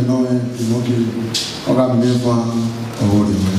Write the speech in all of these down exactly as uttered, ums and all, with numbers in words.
Nọ, ẹ, Timoti, ọ gha miẹn fan ọvbọrriọ mwẹ.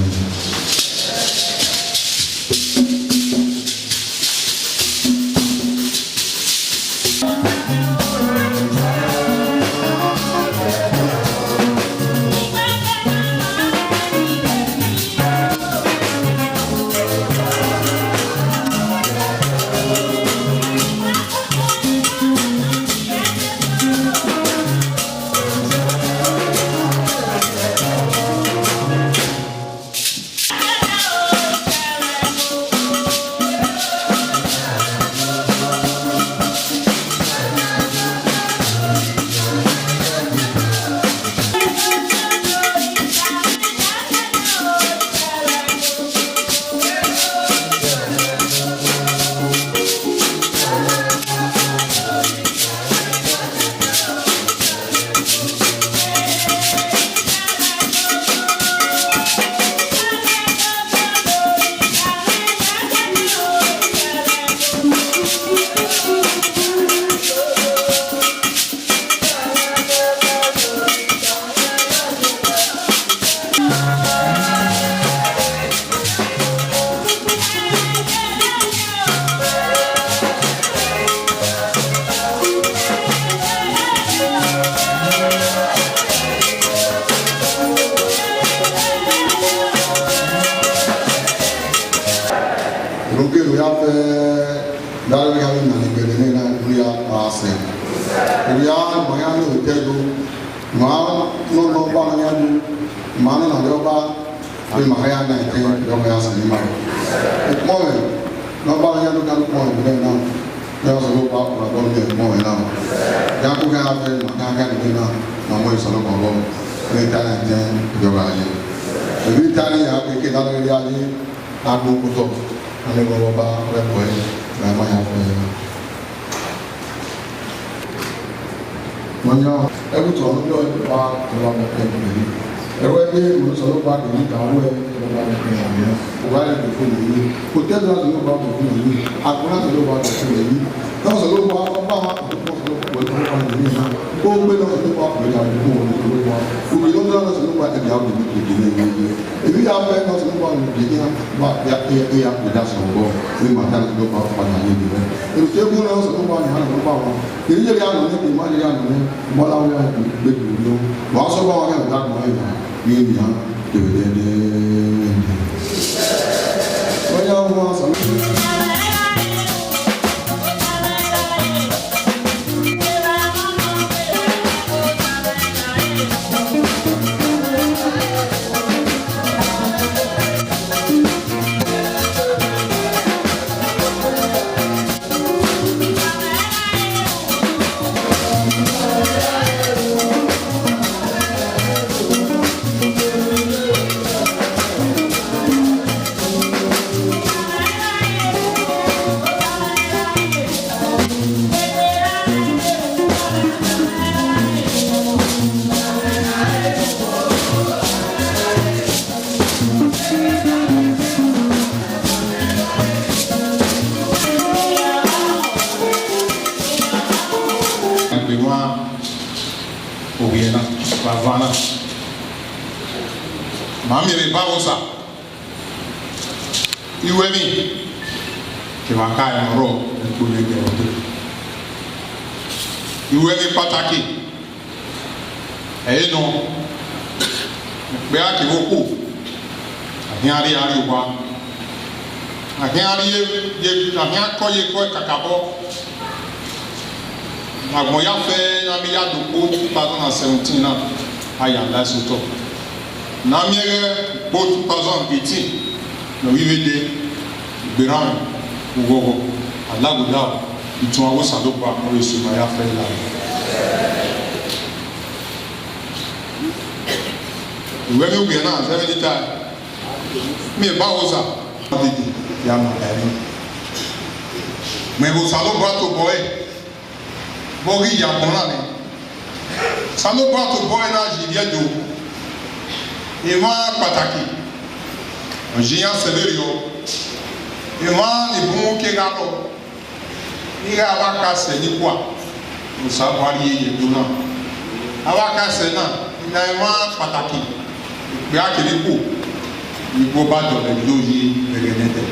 Ero kevbe ya fẹ, ne a ghi na ni gbẹdẹ nẹ na, ria a sẹ. Ria ma ya ni otẹ do, ma nọ nọ ba na ya do, ma nọ na rẹ ọba, Vbe ima hia na ẹtẹn, vbe ọmọ ya sẹ ne ima. Ukpọnmwẹ ne ọ ba hia do, ukpọnmwẹ vbe na, ne Osanobua kpọnmwẹ ne ukpọnmwẹ na. Ya ko hia vbe ima hia hia ne na, ne ọ mu Osanobua vbọ, ne ta na ẹtẹn, vbe ọ gha ye. Emwi ta ni ya ke ke na rhirhi a ye, a gbe okotọ, a ni ghe ọba, ọ vbe kue, ne a ma ya fẹ. Nọyan, ẹvbo otọ ne ọ wa tọlọ amẹ kẹ ẹre. Ẹvbo ẹvbo Osanobua keghi ta wẹẹ, Osanobua keghi ta wẹẹ, u gha rẹn fo ye. Otẹn na Osanobua keghi fo ye. Agbọn na Osanobua keghi fo ye. Osanobua ọba wa, Osanobua keghi fo ye na. Ogbe na Osanobua keghi ya fo ye Osanobua. Ubi na Osanobua keghi ya fo ye. Emwi ya fẹ ne Osanobua mu biẹ iran, wa ya, ya, ya, ya da sẹ obọ, ne ima ta ne Osanobua kpa na ye vbe. Emwi te bu ne Osanobua ni ha ne Osanobua wa. Kevbe iye ya nọ nẹ, kevbe ima ya nọ nẹ, ọmọ na wẹ ya gbe gbe gbe. Wa sẹ obọ wa gha da gbọn ya, ne eni ya kevbe dẹdẹ. Wa ya wa sa. Agbẹnwan ovbi ẹre na, vbe avan na, ma miẹn vbe ba vbe Osa. Iruẹmwi kevbe akae ne ọ rrọọ ẹkpo ne ẹgbẹe ọdọ. Iruẹmwi kpataki, ẹre nọ, okpia kevbe okhuo, a khian rrie, a rrie owa, a khian rrie, a khian kọ ye ekọ kakabọ. Agbọn ya fẹ ne a miẹn ya do kpo two thousand and seventeen na, a ya la ẹse otọ. Ne a miẹn ghẹ kpo two thousand eighteen, ne ọ ghi vbe dee, igberamwẹ, ughọghọ, alagbodaro, ituan ọghe Osanobua ọre eso ma ya fẹ la. Iruẹmwi ugie na zẹ vbene I tae, miẹn ba Osa, dede ya ma da ẹre. Mẹ vbe Osanobua tobọ ẹre. Vbe ọ ghi ya agbọn na nẹ, Osanobua tobọ ẹre na ye ivbi Ẹdo, emwa kpataki, ọ ye iran sẹ vberriọ, emwa ni bun ke gha rrọọ, ighẹ avbe akhasẹ ni kua, Osanobua rhie ye Ẹdo na. Avbe akhasẹ na, Ne a i mwẹ kpataki, ikpia kevbe ikhuo, ne I gu Ọba dọlọ yo yi vbe ẹghẹ nẹdẹ.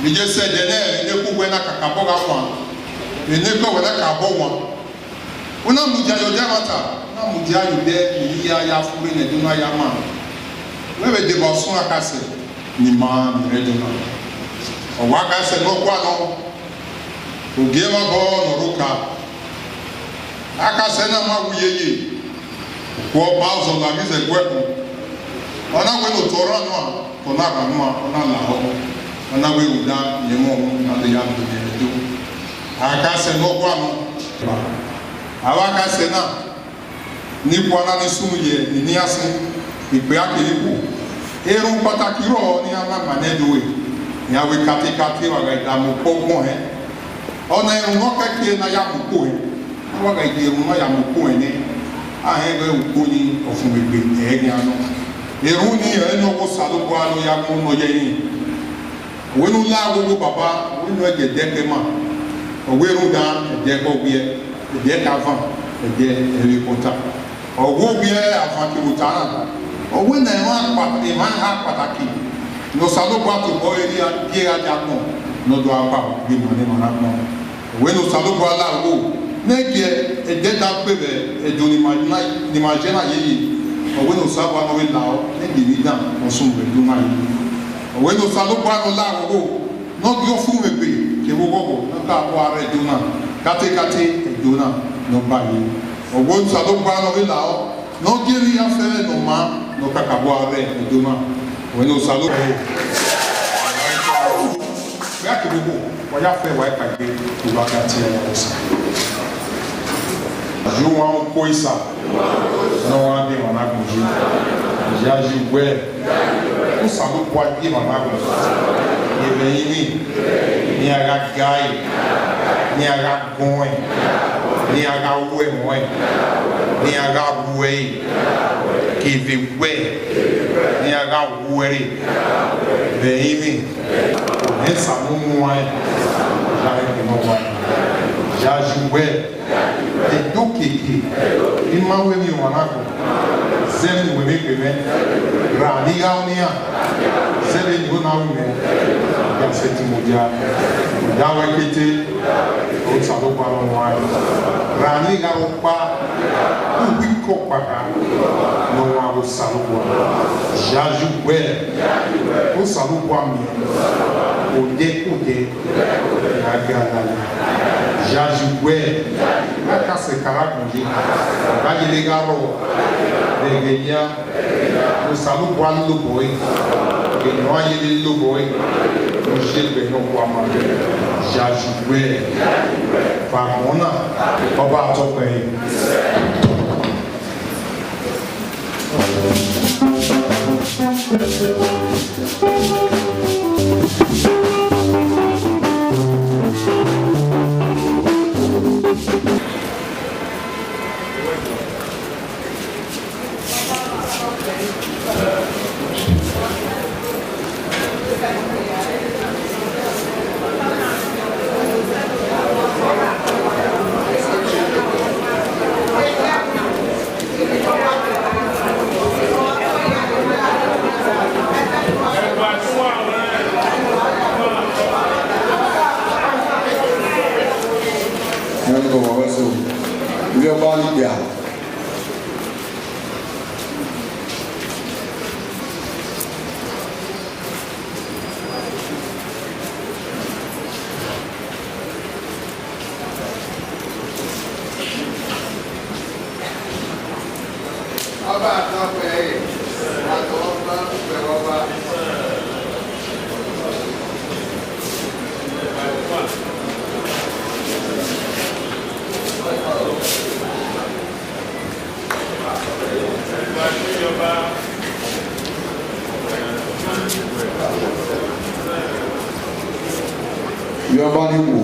Ne I je sẹ ẹdẹ nẹ, ene khuwẹ na kakabọ gha wan, ene khuwẹ na kakabọ wan. U na mudia ye odẹ ẹmwata, u na mudia ye odẹ ne I ya, ya fu vbene Ẹdo na ya ma. Wẹ vbe deba ọsọn akhasẹ ne ima miẹn vbe Ẹdo na. Ọ wa akhasẹ ne ọ gualọ, ogie mwẹ obọ ne ọ rre oka. Akhasẹ na ma wu yeye, okhuo ọba ọzọ ne a ghi zẹ gu ẹkun. Ọ na wẹ ne otọ rran nua, ọ na rran nua, ọ na lahọ, ọ na wẹ rhunmwuda ne ẹmwẹ ọmọ na do ya do miẹn vbe Ẹdo. Akhasẹ ne ọ gualọ. Avbe akhasẹ na, ne I kua na ni sunu ye eni asin, ikpia kevbe ikhuo. Erhunmwu kpataki rrọọ ne iran na ma ne Ẹdo ẹre, iran wẹ katekate wa gha da mu ukpo ọgbọn hẹn. Ọna erhunmwu ne ọ kẹkie ne a ya mu ukpo hẹn. A wa gha die erhunmwu ne a ya mu ukpo hẹn nẹ, a hẹn wẹ ukpo ni ọfumwegbe ẹ i khian nọ. Erhunmwu ni ọre ne ọ wẹ Osanobua ne ọ ya mu nọ ye ẹrinmwi. Ọ wẹ ne u la oghogho baba, ọ wẹ ne u gie ẹdẹ ke ma, ọ wẹ rhunmwuda ẹdẹ ke ọ wiẹ, ẹdẹ ke avan, ẹdẹ ẹre ke ota. Ọ wẹ ọ wiẹ avan kevbe ota na, ọ wẹ ne emwa kpa-, emwa eha kpataki ne Osanobua tobọ ẹre rhie gha dia agbọn ne ọ do gha gba vbe ima ne emwa na agbọn. Ọ wẹ ne Osanobua la oghogho ne gie ẹdẹ da gbe vbe Ẹdo ne ima, ne ima ye na yeye. Ọ wẹ ne Osanobua ne ọ vbe la ọ ne gie emwi dan ne ọ sunu vbe Ẹdo na yeye. Ọ wẹ ne Osanobua ne ọ la oghogho ne ọ gie ọfumwegbe kevbe oghọghọ ne ọ ka bọ rre Ẹdo na, katekate Ẹdo na ne ọ ba ye. Ọ wẹ ne Osanobua ne ọ vbe la ọ ne ọ gie emwi ya fẹ vbe ne ọ maa ne ọ kakabọ rre Ẹdo na. Ọ wẹ ne Osanobua. Vbe a kevbe owo, wa ya fẹ wa ka gbe, wa gha tie ya Osa. Ye uwan uko isa, ne ọ gha de emwa na agbọn yi. Ya yi wẹ, Osanobua de emwa na agbọn, ye vbe ẹrinmwi, ne iran gha ga ẹre, ne iran gha gọn ẹre, ne iran gha ru ẹmwẹ ẹre, ne iran gha ru ẹre, kevbe wẹ, ne iran gha ru ẹre vbe ẹrinmwi. Esa ne u muẹn, ya rẹn ke ne ọ wa, ya yi wẹ, Ẹdo keke, I ma wẹ emwi ọmwa na agbọn, zẹ vbene uwẹ vbe gbe mwẹ, ra ne I gha ru ne iran, zẹ vbene I na ru mwẹ, ya sẹtin mudia, ya wẹ kete, Osanobua ne ọ wan, ra ne I gha ru ọkpa, uwu ikọkpa kha ne ọ wan vbe Osanobua, ya yi wẹ, Osanobua miẹn, odẹ ke odẹ, ya gha lala, ya yi wẹ, gha ka sẹ kara gbọn ye, ọ gha yele gha rrọọ, vbe ẹghẹ hia, Osanobua lobọ ẹre, ene ọ gha yele lobọ ẹre, u ye egbe ne ọ kua ma, ya yi wẹ, vbe agbọn na, ọba tọkpẹ ẹre. Ẹn, ọmọ wẹ so, ivbi ọba ni gbia. Ọba àtọpẹ, àtọwọba, ọpẹ ọba. Ivbi ọba ni wo.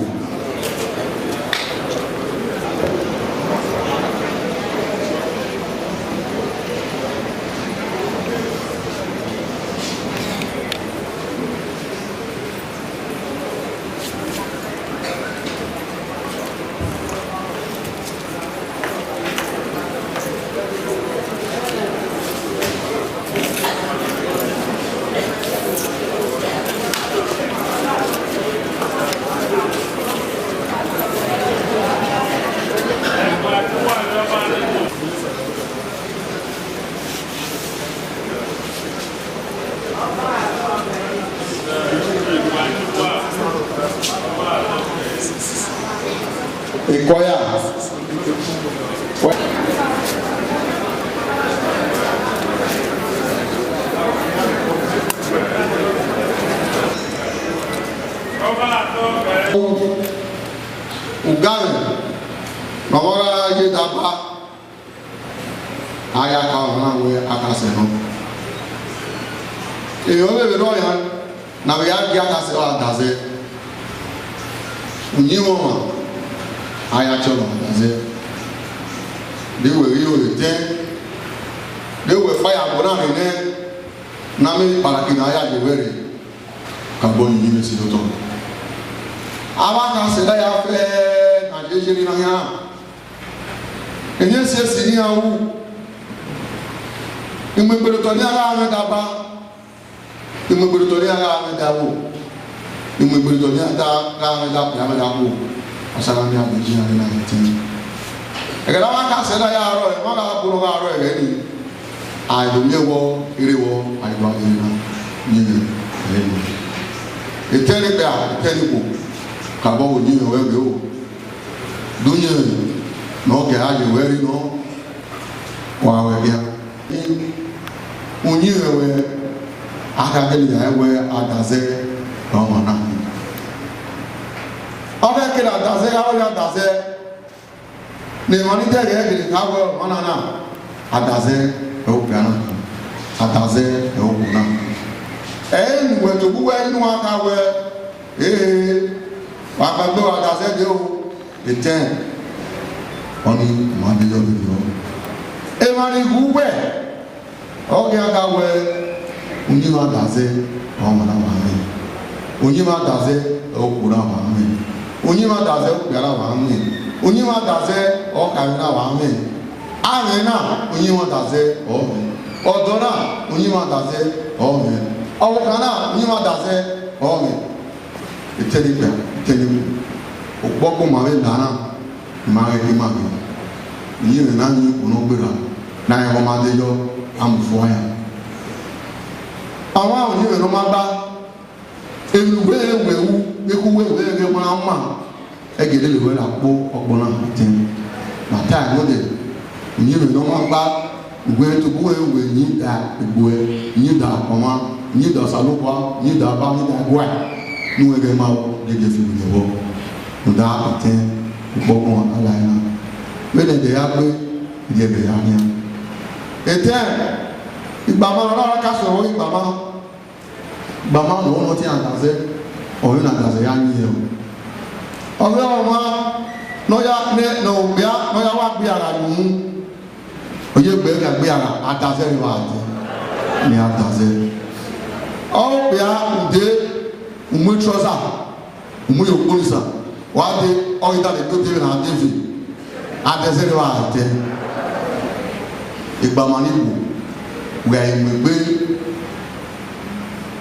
Ugamwẹ ne ọ gha ye daba, a ya ka ọmwa na wẹ Akhasẹ nọ. Ehọ vbe vberriọ yan ne a vbe ya gie Akhasẹ ọre Adazẹ. Uyinmwẹ ọmwa, a ya tie ọmwa Adazẹ. De wẹ ghi ro etẹn, de wẹ fa ya gbe na rre nẹ, ne a miẹn kparaki ne a ya ye wẹ rre, ka bọ ye uyinmwẹ si otọ. Avbe Akhasẹ da ya fẹ ne a ye ye rre na khian. Emwi esiesi ne iran ru, imuegberotọ ne iran gha mwẹ daba, imuegberotọ ne iran gha mwẹ da wo, imuegberotọ ne iran da gha mwẹ da kpia mwẹ da wo, ọ sẹ gha miẹn agbọn ye iran na etẹn. Ẹghẹ ne avbe Akhasẹ na ya rrọọ, emwa gha bu ne ọ gha rrọọ ẹghẹ nii, a i do miẹn wọ, erha wọ, a i do a ghe na, uyinmwẹ ẹre nọ. Etẹn ne ikpia, etẹn ne ikhuo, ka bọ uyinmwẹ wẹ ghe o. De uyinmwẹ ne ọ gie a ye wẹ rre nọ, wa wẹ gha. Uyinmwẹ wẹ, a ka gele ya wẹ Adazẹ ọmwa na. Ọ ghe kere Adazẹ gha wẹ Adazẹ, ne emwa ni dẹghe gele kha wẹ ọmwa na na, Adazẹ ẹre okpia na, Adazẹ ẹre okhuo na. Ẹ i re ne uwẹ tobọ uwẹ inu a ka wẹ, ee, wa kpaegbe wa Adazẹ dee o, etẹn, ọnii, ma de yọ vberriọ. Emwa ni gu uwẹ, ọ khian ka wẹ, uyinmwẹ Adazẹ ọmwa na wa mwẹ, uyinmwẹ Adazẹ okhuo na wa mwẹ, uyinmwẹ Adazẹ okpia na wa mwẹ, uyinmwẹ Adazẹ ọkhaemwi na wa mwẹ. Amwẹ na, uyinmwẹ Adazẹ ọ mwẹ. Ọdọ na, uyinmwẹ Adazẹ ọ mwẹ. Ọvbokhan na, uyinmwẹ Adazẹ ọ mwẹ. Etẹn ne ikpia, etẹn ne ikhuo. Okpọkpọ ma vbe la na, ma ghẹ ke ma ghe. Uyinmwẹ na yin ukpo ne ọ gberra, ne a rẹn ọmwa de yọ, a mu fua yan. Ọmwa uyinmwẹ ne ọ ma gba, emwi ne uwẹ rẹn wẹ ru, vbe ke uwẹ wẹ ghe ma ma, ẹ gele lele wẹ ra kpo ọkpọ na etẹn. Ma ta ẹmwẹ odẹ, uyinmwẹ ne ọ ma gba, uwẹ tobọ uwẹ wẹ yin da egbe uwẹ, yin da ọmwa, yin da Osanobua, yin da aba, yin da ẹguae, ne uwẹ ghẹ ma de gie fi vbe vbọ. Rhunmwuda etẹn, ukpọkpọ a la ẹre na. Vbene ẹdẹ ya gbe, ẹdẹ ya khian. Etẹn, igbama ne ọ na ka sẹ ọvbokhan igbama, igbama ne ọ nọ tie Adazẹ, ọ vbe ne Adazẹ ya yin ẹre. Ọ vbe ọmwa ne ọ ya, ne, ne okpia ne ọ ya wa gbe ara unu, ọ ye gbe gha gbe ara, Adazẹ rre vbe a dẹ, ne Adazẹ. Ọ okpia ude, u mu trọsa, u mu ye okponisa, wa dee, ọ ghi dade egbe te vbe ne a dee ve, Adazẹ rre vbe a dẹ. Igbama ni wo, wẹ a i mu egbe,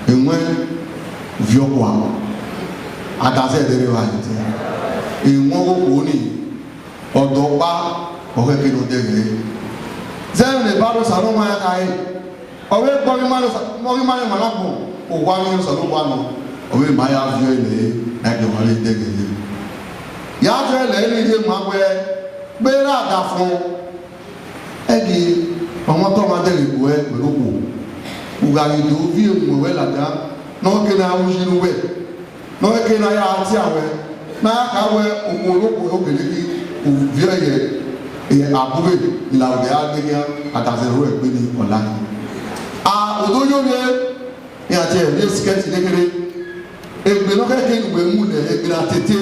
ewẹn viọ kua, Adazẹ ẹdẹ rre vbe a dẹ. Ewẹn ọghe okhuo ni, ọdọ ọkpa, ọ ghẹ ke ne ọ dẹghe ẹre. Zẹ vbene Baibol Osanobua ya khare, ọ vbe gbe ọghe ima ne Osa-, ọghe ima ne emwa na gbọn, owa ni Osanobua nọ, ọ vbe ma ya viọ ẹre nẹ, na gie ọmwa vbe dẹghe ẹre. Ya viọ ẹre nẹ, ne I rhie ma wẹ, gberra adafọn, ẹghẹ ọmwa tọ ọmwa dẹghe gbe uẹ, wẹ rokpo, u gha ghi do viọ emu wẹ ladian, ne ọ kere a ru yi ne uwẹ. Ne ọ ke na ya tie wẹ, ne a ya kha wẹ okhuo ne okhuo gele ghi viọ ye, ye abughe, ne a vbe a gbe khian, Adazẹ ro egbe ni ọla. A, odo yo vbe, iran tie vbe sikẹti ne kherhe. Egbe ne ọ khẹke ne uwẹ mu lẹ, egbe na tete.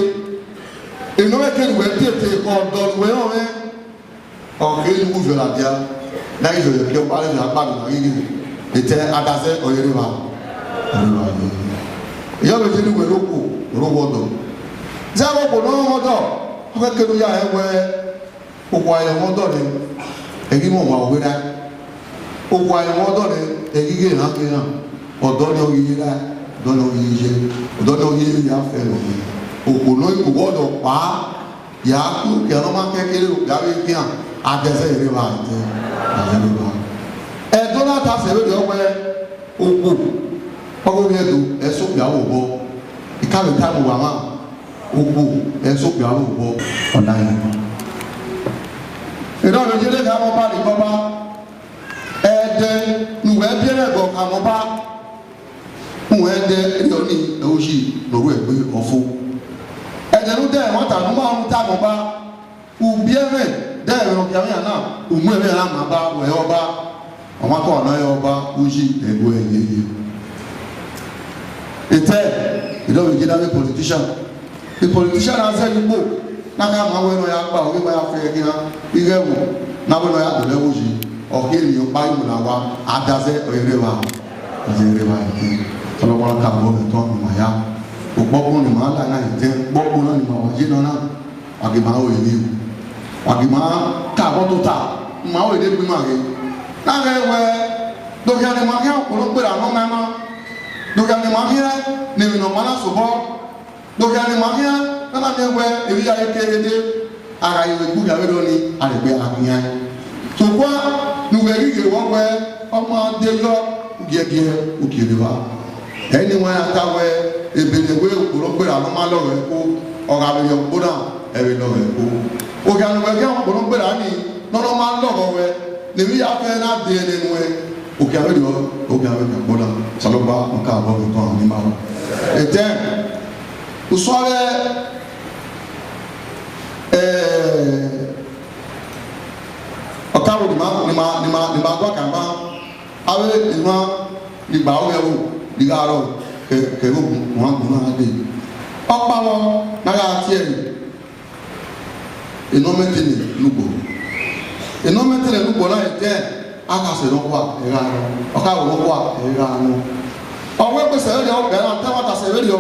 Emwi ne ọ khẹke ne uwẹ tete, ọdọ ne uwẹ rọnmwẹ. Ọ kere ne uwu viọ ladian, ne a ghi viọ ye ọkpa, ne a ghi viọ akpa ne a ghi ghi. Etẹn, Adazẹ ọ ye rre evba, ọ rre evba ye. Iyọ vbe je ne uwẹ rre okhuo, rre owa ọdọ. Zẹ vbe okhuo ne ọ rre owa ọdọ, ọ khẹke ne u ya rẹn wẹ, okhuo a ye owa ọdọ nẹ, ẹ ghi mwẹ ọmwa vbe erha. Okhuo a ye owa ọdọ nẹ, ẹ ghi ghe erhan ghe erhan. Ọdọ ni ọ ghi ye erha, ọdọ ni ọ ghi ye iye, ọdọ ni ọ ghi ye emwi ne a fẹ nọkhuo. Okhuo ne ọ ghi ke owa ọdọ kpao, ya khin okpia ne ọ ma khian kere okpia vbe khian, Adazẹ rre evba etẹn, Adazẹ rre evba. Ẹdẹ na ta sẹ vberriọ wẹ, okhuo ọghe ovbi Ẹdo, ẹ sẹ okpia vbe obọ. I ka vbe tama uwa mwa, okhuo ẹ sẹ okpia vbe obọ. Ọna yin. Erha ọvbehe ye ne khama Ọba rhie Ọba, ẹdẹ ne uwẹ biẹ ẹghẹ ọ khama Ọba, uwẹ ẹdẹ erriọ ni, ẹ i uyi ne ọ ru egbe ọfo. Ẹdẹ ne u dẹ ẹmwata ne u ma rhunmwuda ne Ọba, u biẹ ẹmwẹ, dẹ ẹmwẹ ne ọ khian mwẹ na, u mu ẹmwẹ na ma Ọba, wẹ Ọba, ọmwa kọmwa ne ọ re Ọba, uyi ẹguẹ yeye. Etẹ, erha ọvbehe ye ne avbe politician. E politician na zẹ ye ukpo, na khama wẹ ne ọ ya gba, ọ ghi ma ya fẹ khian, ighẹ ẹvbo, na wẹ ne ọ ya dọlọ ẹvbo yi, ọ khin emwi ọkpa i mu na wa, a da zẹ, ọ i rre evba, ọ i rre evba ẹtin. Ọlọkpa ka vbọ vbe etọmwa ne ima ya. Ukpọkpọ ne ima la na etẹn, ukpọkpọ na ne ima wa ye nọ na, a ghi ma ru emwi, a ghi ma ka vbọ tota, ima ru ne egbe ima ghe. Na ghẹ wẹ, do khian ne ima khian okpolo gberra ne ọ ma ima, do khian ne ima khian ne emwi ne ọ ma na sobọ. Do khian ne ima khian, ne a na miẹn wẹ emwi hia ye ke dede, a gha ye vbe gbe ugha vberriọ ni, a lẹ egbe a khian. Sokpan ne uwẹ ghi ghe vbọ wẹ, ọ ma de yọ, ugiẹgiẹ, u gie rre evba. Ẹ i ni wẹ a ta wẹ, ebe ne wẹ okpolo gberra ne ọ ma lọghọ ẹko, ọ gha vbe rhie ọkpo na, ẹ vbe lọghọ ẹko. Okhian ne uwẹ khian okpolo gberra ni, ne ọ ma lọghọ wẹ, ne emwi hia fẹ na de ẹnẹ nuẹn, okhian vberriọ, okhian vbe khian ọkpo na, Osanobua ọ ka vbọ vbe etọmwa ne ima ru. Etẹn, usun avbe, eh, ọkaro ne ima, ne ima, ne ima, ne ima gua kan ma, avbe emwa ni gba ru ẹvbo, ni gha rrọọ, ke, ke vbe ogun, uan gbọn na dee. Ọkpa vbọ ne a gha tie ẹre, enọmẹtene lugbo. Enọmẹtene lugbo na etẹn, akhasẹ nọkhua, ẹ gha nọ. Ọkaro nọkhua, ẹ gha nọ. Ọ wẹ gbe sẹ vberriọ, ọ gbe na, te ẹmwata sẹ vberriọ.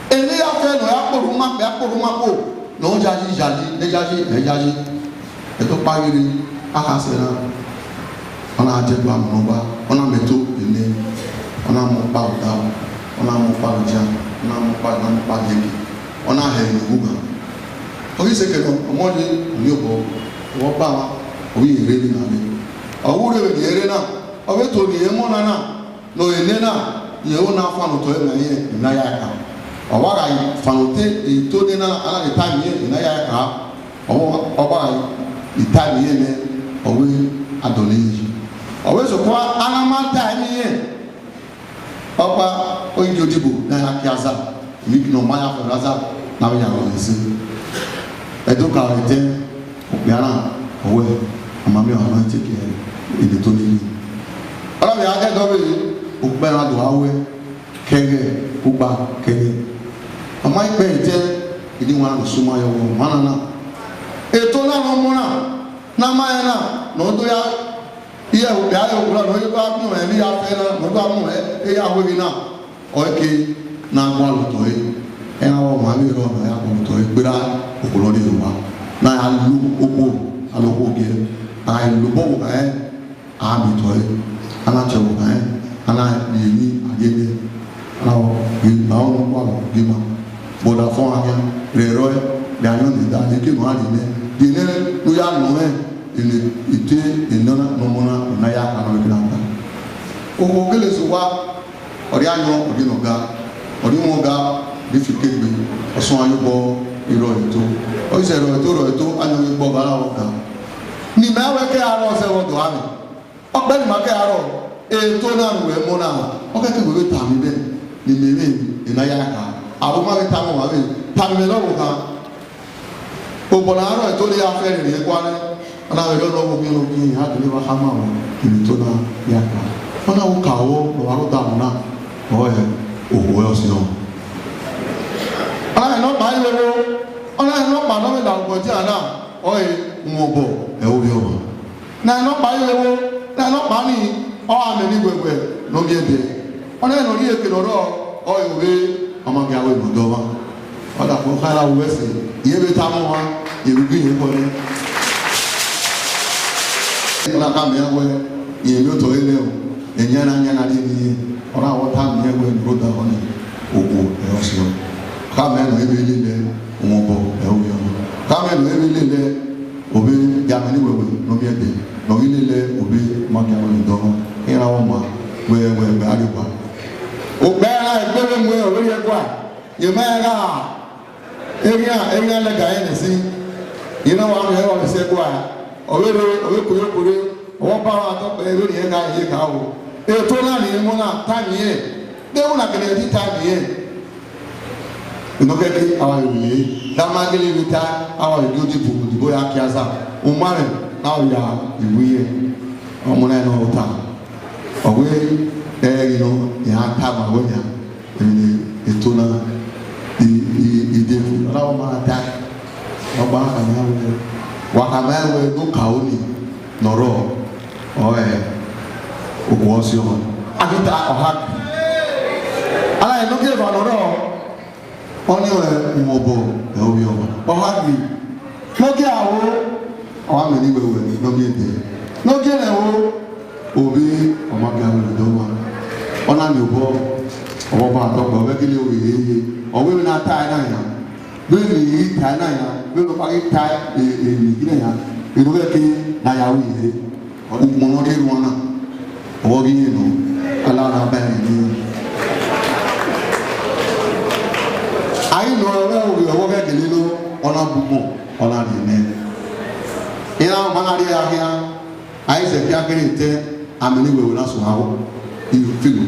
Eni ya fẹ ne ọ ya kporhu ma kpe, a kporhu ma kpo, ne ọ yayi, yayi, ne yayi, ne yayi. Ẹdẹ ọkpa ghi rre, akhasẹ na, ọ na die ẹguae mu ne Ọba, ọ na mẹ eto ene, ọ na mu ọkpa odaro, ọ na mu ọkpa odia, ọ na mu ọkpa, ọ na mu ọkpa yege, ọ na hẹ emwi ne uwu gha. Ọ ghi sẹ kẹ nọ, ọmọ ni, ọ ni obọ, ọ vbe ọkpa mwa, ọ ghi rre emwi na rre. Ọ vbe rre vbene irẹn rre na, ọ vbe to ne irẹn mu ọna na, ne ọ re nena, rẹn ro na fan otọ ẹre ne irẹn, emwi ne a ya ka. Ọ wa gha fan otọ eto nena, a na vbe tama irẹn emwi ne a ya ka. Ọ wa, ọ wa gha tama irẹn nẹ, ọ wẹ a dọlọ irẹn yi. Ọ wẹ sokpan a na ma tama irẹn, ọkpa, ọ ghi gie odibo ne a ya kie aza, emwi ne ọ ma ya fẹẹrẹ aza ne a vbe ya rrọọ ẹse. Ẹdẹ ọkaro etẹn, okpia na, ọ wẹ, a ma miẹn ọmwa ne ọ te ke ene eto ni yi. Ọ na vbe gha ghẹ dọvbe, okpia na do gha wẹ, kẹghẹ, kugba, kẹghẹ. Ọ ma ikpẹn etẹn, eni wan ne ọ suma yọ vbe ọmwa na na. Eto na ne ọ mu na, ne a ma rẹn na, ne ọ do ya, iye okpia, iye okpia na, ne ọ do gha miẹn emwi hia fẹ na, ne ọ do gha mu eya weghe na. Ọ ke na gualọ otọ ẹre, ẹmwẹ ọmwa vbe rrọọ ne ọ ya gualọ otọ ẹre gberra okpolo ni rre owa, ne a ya lu okhuo, a lu okhuo giẹ, a gha lu obọ vbe okhuo ẹre, a miẹn otọ ẹre, a na tie ọvbokhan ẹre, a na rhie emwi a rhie nẹ, a na ghe ma ọnii gualọ gie ma, but afọn gha khian rre ẹrọe, rẹn ayọn ne da, eke ne ọ gha rhie nẹ, rhie nẹ ne u ya nọ rẹn, ene ete ene ọmọ na, ne a ya kha nọ vbe eke na ta. Okhuo gele sẹ owa, ọ rhie ayọn, ọ rhie ne ọ ga, ọ rhie iwẹn ọga, ọ rhie ifi ke egbe, ọ suẹn ayobọ, i rrọọ eto. Ọ i sẹ rrọọ eto, rrọọ eto, ayọn ghi gbe ọga ra vbe ọga. Ne ima wẹ ke a rrọọ zẹ vbe ọdọ amẹ. Ọkpẹ ne ima ke a rrọọ, eto na ne uwẹ mu na, ọ kẹkẹ wẹ vbe tama mwẹ, ne imẹ mwẹ, ena ya kha. Aro ma vbe tama ọmwa vbe, tama mwẹ ne ọvbokhan. Obọ ne a rrọọ eto ne a fẹ rherhe gualọ, ọ na vbe rre ọnọvbokhan ne ọ gie iran dele evba khama vbe eto na ya ka. Ọ na ru ka vbọ ne ọ wa rre odaro na, ọ rẹn ohu ẹre ọsiọnrẹn. Ọ na rẹn nọkpa iro vbo, ọ na rẹn nọkpa ne ọ vbe la obọ dia na, ọ rẹn umwẹ obọ ẹre ovbi ọmwa. Na nọkpa iro vbo, na nọkpa ni, ọ gha mẹ ne iwẹwẹ ne ọ miẹn ẹdẹ. Ọ na rẹn ne ọ rhie eke ne ọ rrọọ, ọ rẹn ovbi ọmwa gie aro ne ọ dọ ọmwa. Ọ da fo kha ra ru ẹse, irẹn vbe tama ọmwa, irẹn vbe gbe irẹn kọlẹ. Ọ na khama iran wẹẹ, irẹn vbe otọ ẹre nẹ o, ẹyan na yan na rhie ne irẹn, ọ na vbe tama iran wẹẹ, ne odaro nẹ, okhuo ẹre ọsiọnrẹn. Khama iran ne ọ i vbe lele umwẹ obọ ẹre ovbi ọmwa. Khama iran ne ọ i vbe lele ovbi gie aro ne iwẹwẹ ne ọ miẹn ẹdẹ, ne ọ ghi lele ovbi ọmwa gie aro ne ọ dọ ọmwa. Iran vbe ọmwa wẹẹ, wẹẹ, wẹẹ a rrie owa. Okpia na egbe vbe mu ọvberriẹ ẹguae, ye ma rẹn gha, errian, errian lẹga rẹn nẹ ẹse. Ina wa miẹn wa vbe sẹ ẹguae, ọ vbe rre, ọ vbe kore kore, ọ vbe ọba wa tọ kpẹ vbene irẹn gha ye gha ro. Eto na ni emọ na ta miẹn, de wu na kene ẹtin ta miẹn. Nọ kẹkẹ, a wa vbe rhie, da ma gele vbe ta, a wa vbe gie odibo, odibo ya kie aza, u ma rẹn ne a ya iwu ye, ọmọ na nọ ota. Ọ wẹ, ẹ ghi nọ, iran tama wẹ nian, emwi ne eto na, i, i, i de fu, ọ na wẹ ma ta, ọ gba khama wẹ, wa khama wẹ ne okaro ni ne ọ rrọọ, ọre okhuo ọ si ọmwa. A ghi ta ọha gbe. Ala ẹre ne ọ gie eva ne ọ rrọọ, ọnii ọre uhunmwu obọ ẹre ovbi ọmwa. Ọha gbe. Ne ọ gie aro, ọ wa mẹ ne iwẹwẹ ne ọ miẹn dẹ. Ne ọ gie ẹnrẹn ro, ovbi ọmwa gie aro vbe dọmwa. Ọ na miẹn obọ, ọ vbe ọba tọ kpẹ, ọ vbe gele ovbi rre ye. Ọ wẹ emwi ne a ta ẹre na yan. Vbene I ghi ta ẹre na yan, vbene ọkpa ghi ta e, e, emwi ghi na yan, erhunmwu ẹki ne a ya ru ye. Ukpọn ne ọ rhie erhuanna, ọ vbe ghi rẹn nọ, a la na ba ẹre ni. A ghi nọ ẹre vbe ovbi ọvbokhan gele nọ, ọ na bu ukpọn, ọ na rhie nẹ. Iran ọma na rhie ẹre khian, a i sẹ khian kherhe etẹn, amẹ ne iwẹwẹ na suẹn aro, i filo.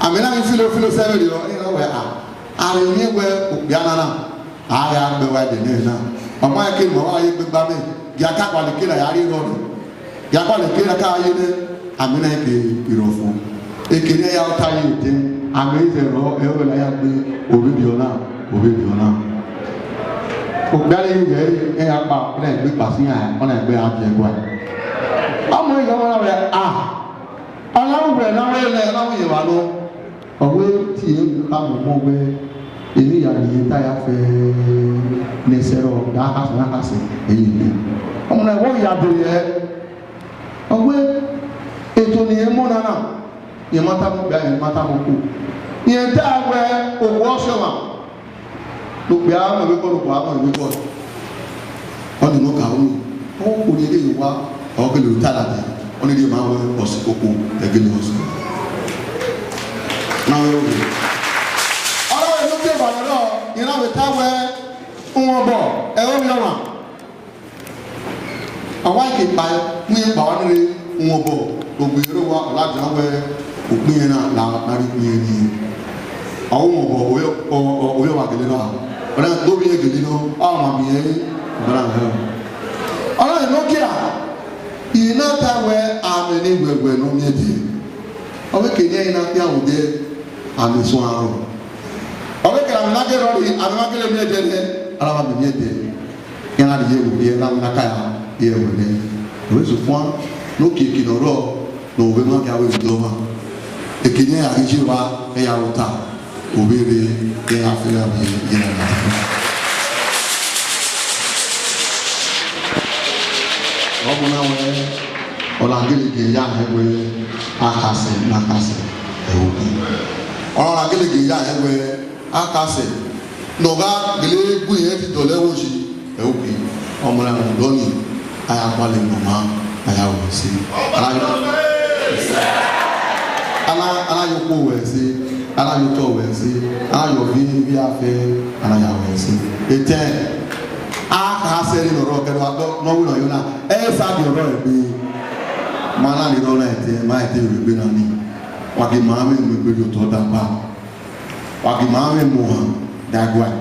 Amẹ na ghi filo filo sẹ vberriọ, iran wẹ a, a rhie miẹn wẹ okpia na na, a ya gbe wa ẹdẹ nẹ na. Ọ ma ke ma wa ye gbegba mẹ, gie a ka kpalẹ ke na ya rhie rrọọ nẹ. Gie a kpalẹ ke na ka ye nẹ, amẹ na ke irọfo. Eke ne ya ta ye etẹn, amẹ i zẹ rrọọ, ẹre ọ wẹ ne a ya gbe ovbi rriọ na, ovbi rriọ na. Okpia ni ghẹ ẹre, ẹ ya kpa, ọ na gbe ikpasi iran, ọ na gbe a viẹ ẹguae. Ọmọ iran wẹ na wẹ, a, ọ na wẹ ne a wẹ nẹ, ọ na wẹ ye evba nọ. Ọ wẹ tie emwi ne ọ kha mu ọmọ wẹ, emwi hia ne irẹn ta ya fẹ ne ẹsẹrọ, da khasẹ, na khasẹ, ẹre ne. Ọmọ na wẹ ya do yẹ. Ọ wẹ, eto ne irẹn mọ na na, irẹn ma tama okpia, irẹn ma tama oko. Irẹn ta wẹ, okhuo ọ si ọmwa. Ne okpia ma vbe kọ, ne okhuo ma vbe kọ. Ọnii ne ọ ka ru, ọ kpokpo ne ẹghẹ ye owa, ọ kele ru ta ladian, ọnii rhie ma wẹ ọse kpokpo, ẹgele ọse. Na wẹ ro. Ọ na wẹ ne ọ te eva nọ, irẹn na vbe ta wẹ, uhunmwu obọ ẹre ovbi ọmwa. A wa ke kpa, mu irẹn kpa wa ni rre, uhunmwu obọ, ogbe ero wa, ọ ladian wẹ, ukpọn irẹn na, na, na rhie ukpọn irẹn ni. Ọ hu uhunmwu obọ, ovbi, ọ, ọ, ovbi ọmwa gele nọ, ọ na do ovbi irẹn gele nọ, ọ ma miẹn ẹre, ọ na hẹ. Ọ na nọ kia, I na ta wẹ amẹ ne iwẹwẹ ne ọ miẹn dẹ. Ọ vbe ke ne ẹre na khian vbe odẹ, amẹ suẹn arọ. Ọ vbe kẹrẹ amẹ na gele rọrre, amẹ ma gele miẹn dẹ nẹ, a na vbe miẹn dẹ. Iran na rhie ẹvbo rhie na wẹ na ka ya rhie ẹvbo nẹ. Ọ vbe sokpan ne okiekie ne ọ rrọọ ne ovbi mwẹ gha vbe do ọmwa. Eke ne iran ghi ye evba, iran ya ru ota, ovbi rre, iran ya fẹ iran vbe iran na. Ọmọ na wẹ, ọ na gele gie ya hẹ wẹ, a khasẹ, na khasẹ, ẹvbo. Ọ na gele gie ya hẹ wẹ, a khasẹ, ne ọ gha gele gu irẹn fi dọlọ ẹvbo yi, ẹvbo. Ọmọ na rhunmwuda ọnii, a ya gualọ emwi ne ọ maa, a ya ru ẹse. A na, a na, a na ya okhuo ru ẹse, a na ya otọ ru ẹse, a na ya ovbi ivbi afẹ, a na ya ru ẹse. Etẹn, a khasẹ ne ọ rrọọ kẹdua ne ọ winna yo na, ẹ i sa gie ọrọre egbe. Ma na ni rrọọ na etẹn, ma etẹn vbe egbe na nii. Wa gie ma mwẹ mu egbe rhie otọ da ba. Wa gie ma mwẹ mu ohan da guae.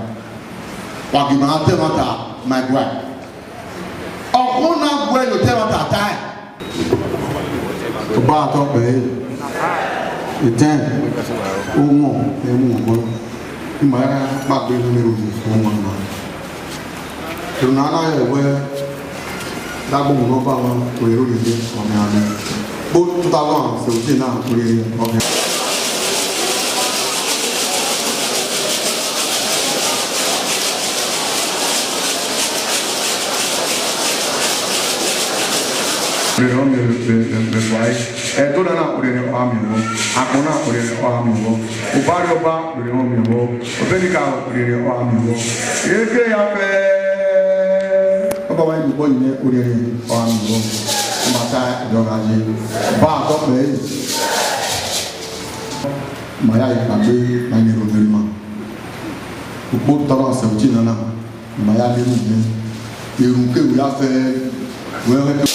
Wa gie ma ta ẹmwata ma guae. Ọkhọ na guẹ ye otọ ẹmwata tae. Ọba tọ kpẹ ẹre. Etẹn, umọ, ẹmwẹ ọmọ. Ima ya kpagbe ne ro ye ọmọ na. Ero na na ye wẹ, dagbohunmwu ne Ọba mwa, ọre ro ye ọmọ a nẹ. Kpo two thousand seventeen na, ọre ọmọ. Ọre ọmọ vbe, vbe, vbe, vbe, vbe, ẹdẹ na na, ọre ọmọ miẹn vbọ. Akpọ na, ọre ọmọ miẹn vbọ. Obọ Arriọba, ọre ọmọ miẹn vbọ. Ọbẹnika, ọre ọmọ miẹn vbọ. Eke ya fẹ. Ọba wa yi obọ yi nẹ, ọre ọmọ miẹn vbọ. Ọ ma ta ẹdẹ ọ gha ye. Ba tọkpẹ ẹre. Ma ya yi kpagbe, ma yi ne erhunmwu erhunmwu. Ukpo two thousand seventeen na na, ma ya miẹn erhunmwu. Erhunmwu kevbe ya fẹ, wẹ hẹ.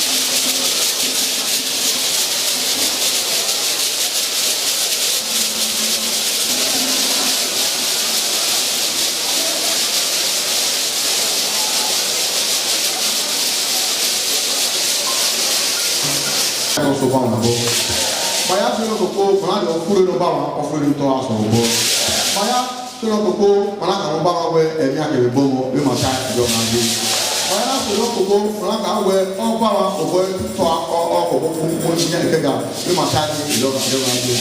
Ẹmwẹ Osanobua mwẹ obọ. Ma ya sẹ ne okoko, ma na do furre ne Ọba mwa, ọ furre ne otọ Osanobua. Ma ya sẹ ne okoko, ma na khama Ọba mwa wẹ, ẹmwẹ a kevbe obọ mwẹ, vbe ma ta ẹdọ na ye. Ma ya sẹ ne okoko, ma na khama wẹ, Ọba mwa, obọ otọ, ọ, ọ, obọ furre ne iya ẹkẹga, vbe ma ta ẹdọ na, ẹdọ na ye.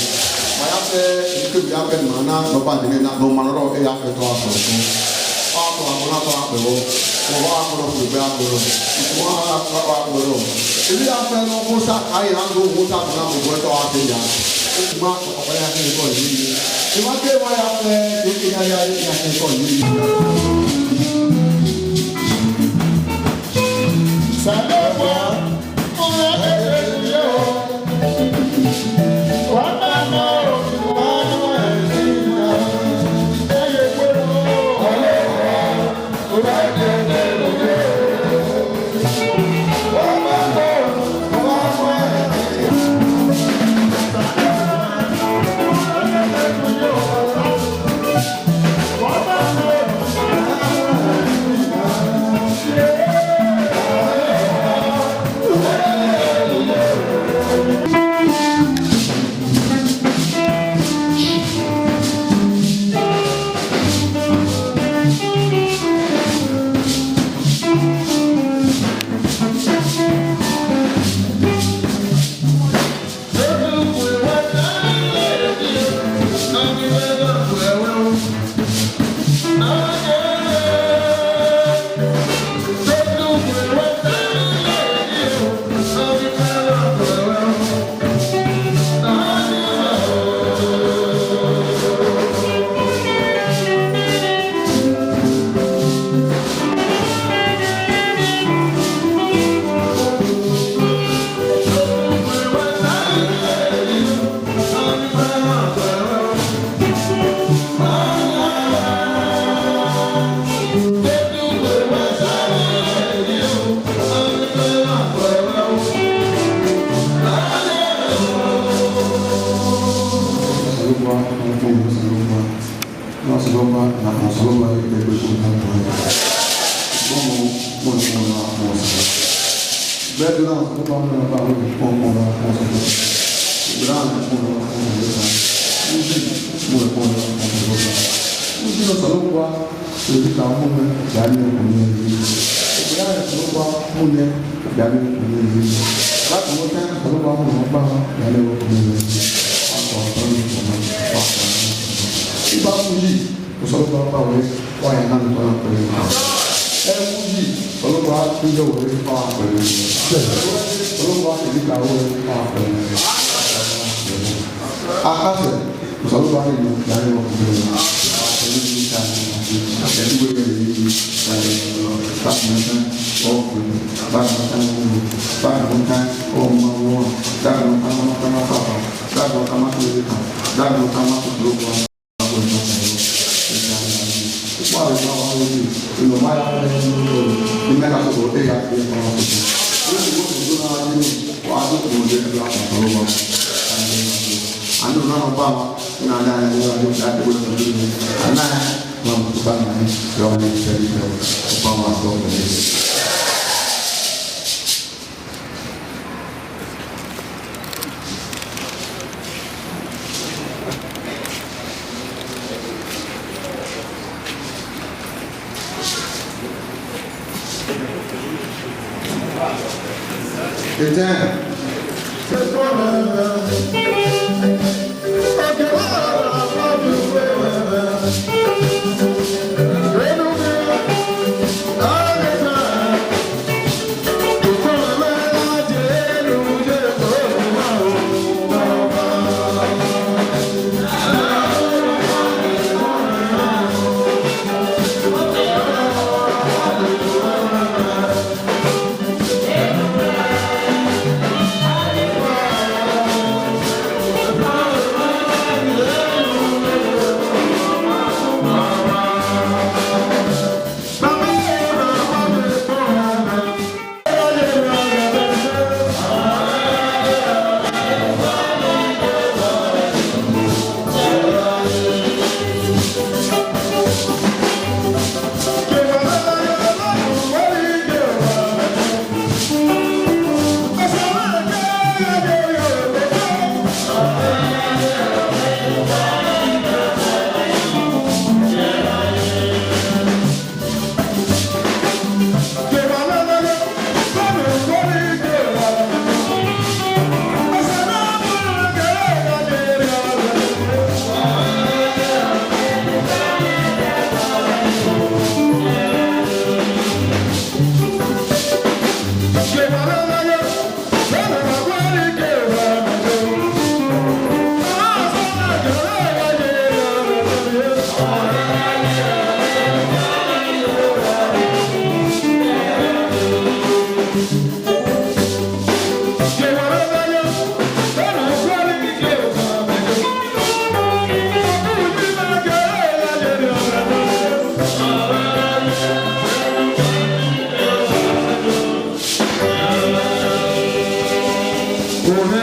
Ma ya sẹ, ekevbe ya fẹ ne ima na, ne Ọba nene na, ne ọ ma nọ rọ, e ya fẹ otọ Osanobua. Ọ tọ abọ na tọ akpẹ vbọ, ọ wa kpọlọ fo egbe akpọlọ, ọ wa kpọlọ. Emwi ya fẹ ne ọ Musa ka ye na do Musa bu na mu obọ otọ a te ya. Okuma ọkpa ya kẹ kọ yi. Emwa ke wa ya fẹ, eke ya ya ya kẹ kọ yi. Salomo. Ọmọ, mo ní mo ra mo sọ. Bẹ́ẹ̀ ló náà, mo bá mo ra mo sọ. Ìgbà náà mo ra mo sọ. Mo sì mo ra mo sọ. Mo sì lọ sọ ló wá, èyí kà mú mi, ìyá mi kò ní ẹ̀rí. Ìgbà náà mo bá mú mi, ìyá mi kò ní ẹ̀rí. Láti mo tẹ́ sọ ló wá mo rán bá ìyá mi kò ní ẹ̀rí. Wọ́n sọ ọ̀tọ̀ mi kò mọ́, wọ́n sọ ọ̀tọ̀ mi kò mọ́. Ìbá mú yìí. Osanobua ba wẹ, wa ya na nọ pẹlẹ. Ẹ mu yi, Osanobua tun yọ wẹ, wa pẹlẹ. Osanobua keghi ka wẹ, wa pẹlẹ. Akasẹ, Osanobua ni nọ, ya yọ wẹ. Ẹni ni ka ni, ẹni wẹ ni, ẹ, ba mọ kan, ọ, ba mọ kan, ọ, ba mọ kan, ọ, ma wọ, ba mọ kan, ma kan, ma papa, ba mọ kan, ma kan, ba mọ kan, ma kan,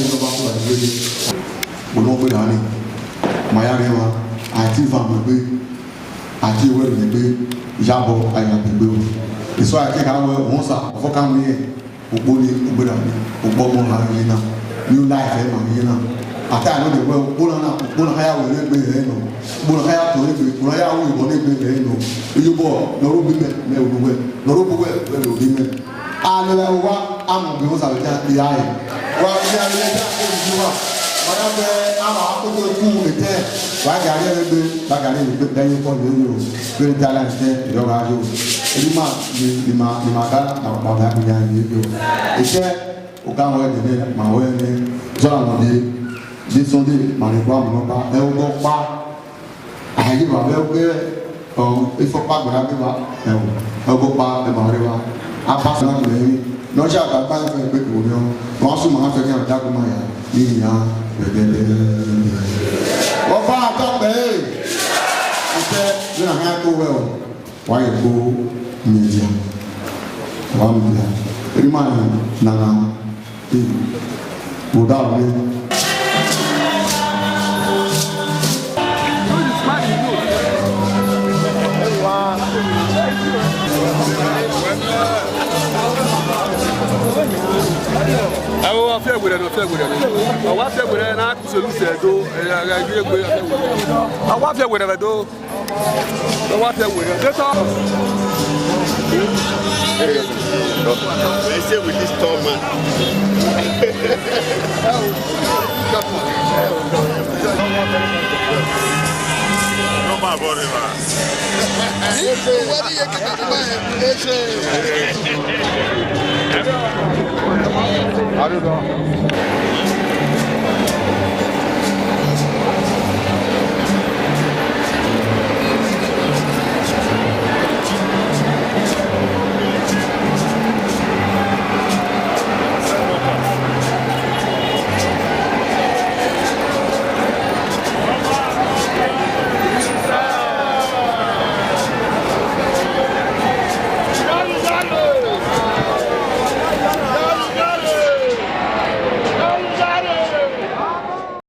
ẹvbo ne ọ ba khuẹ vbe egbe. Wẹ ne ọ gberra ni, ma ya rre emwa, a i te ivan mu egbe, a i te owẹ rhie egbe, iyabọ a ya mu egbe o. Eso a i te kha wẹ, Osa, ọvbokhan mwẹ irẹn, ukpo ni, u gberra ni, ukpo ọgbọn na ghi ye na, new life ẹ ma ghi ye na. A ta nọ dẹ wẹ, ukpo na na, ukpo na ya wẹ ne egbe rẹ nọ, ukpo na ya tọn egbe, ukpo na ya ru obọ ne egbe rẹ nọ. Iyobọ, ne ọ rre obọ imẹ, mẹ ru uwẹ, ne ọ rre obọ uwẹ, wẹ ru obọ imẹ. Alẹ owa, a mu egbe Osa vbe dia, I ra re. Wa vbe dia vbe dia, e yi wa. Wa ya vbe a ma koko ku etẹ. Wa gha rrie egbe, wa gha rrie egbe, bẹ ye fọ ye yo. Vbe dia la etẹ, yo gha yo. Eni ma, ni, ni ma, ni ma ga, ma, ma, ma, ma, ye yo. Etẹ, o ka wẹ de ne, ma wẹ ne. Zọla mo de, de Sunday, ma ni gba mo nọkpa, ẹ o gọ kpa. A i ghi vbe avbe ọghe, ọ, ifọkpa gberra ghe evba, ẹo, ọghe ọkpa ẹmwẹ ọre evba. A ba sẹ na gbe ẹre, ne ọ ya gba gba ẹfe gbe ke orhiọn, ọ sẹ ma fẹ khian da gu ma ya, ne I khian vbe ẹdẹdẹ. Ọkpa tọ kpẹre, etẹ, ne a khian ko wẹ o, wa ye ko miẹn dia, wa miẹn dia, erriọ ima na na. Vbe odaro mwẹ. Ẹ wo, ọ fiẹ werriẹ nọ, ọ fiẹ werriẹ nọ. Ọ wa fiẹ werriẹ na, kuselu sẹ do, ẹ, ẹ, ẹ, ẹ, ẹ, ẹ, ọ wa fiẹ werriẹ vbe do. Ọ wa fiẹ werriẹ. Deta. They say with this tall man. No man, body man.